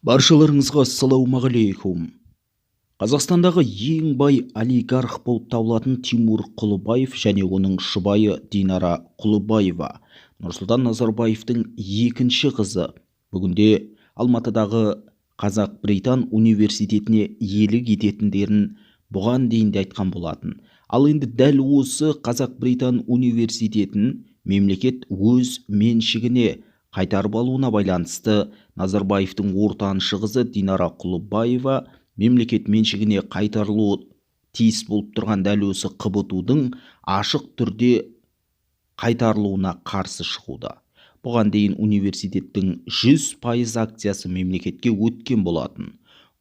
Баршаларыңызға ассалаумағалейкум. Қазақстандағы ең бай олигарх болып табылатын Тимур Құлыбаев және оның жұбайы Динара Құлыбаева, Нұрсұлтан Назарбаевтың екінші қызы, бүгінде Алматыдағы Қазақ-Британ университетіне иелік ететіндерін бұған дейін де айтқан болатын. Ал енді дәл осы Қазақ-Британ университетін мемлекет өз меншігіне қайтарып алуына байланысты Назарбаевтың ортаншы қызы Динара Құлыбаева мемлекет меншігіне қайтарылуы тиіс болып тұрған дәл осы ҚБТУ-дың ашық түрде қайтарылуына қарсы шығуда. Бұған дейін университеттің 100% акциясы мемлекетке өткен болатын.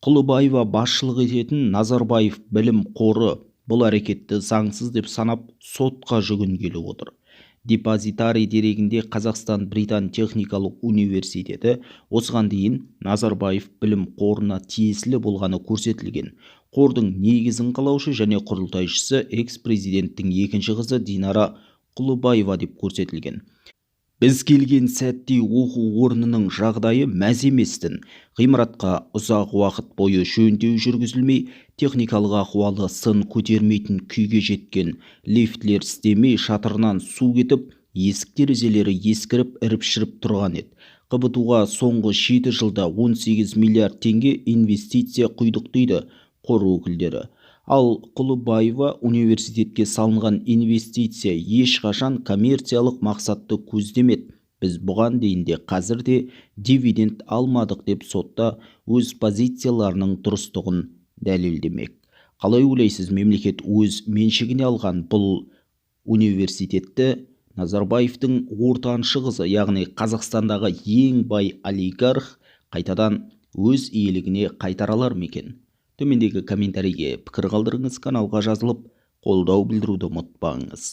Құлыбаева басшылық ететін Назарбаев білім қоры бұл әрекетті заңсыз деп санап, сотқа жүгінгелі отыр. Депозитарий дерегінде Қазақстан-Британ техникалық университеті осыған дейін Назарбаев білім қорына тиесілі болғаны көрсетілген. Қордың негізін қалаушы және құрылтайшысы экс-президенттің екінші қызы Динара Құлыбаева деп көрсетілген. Біз келген сәтте оқу орнының жағдайы мәз еместін. Ғимаратқа ұзақ уақыт бойы жөндеу жүргізілмей, техникалық ахуалы сын көтермейтін күйге жеткен. Лифтілер істемей, шатырынан су кетіп, есік терезелері ескіріп, іріп-шіріп тұрған еді. ҚБТУ-ға соңғы 7 жылда 18 миллиард теңге инвестиция құйдық дейді қор өкілдері. Ал Құлыбаева университетке салынған инвестиция ешқашан коммерциялық мақсатты көздемеді. Біз бұған дейін де, қазір де дивиденд алмадық деп сотта өз позицияларының дұрыстығын дәлелдемек. Қалай ойлайсыз, мемлекет өз меншігіне алған бұл университетті Назарбаевтың ортаншы қызы, яғни Қазақстандағы ең бай олигарх қайтадан өз иелігіне қайтара алар ма екен? Төмендегі комментарийге пікір қалдырыңыз, каналға жазылып, қолдау білдіруді ұмытпаңыз.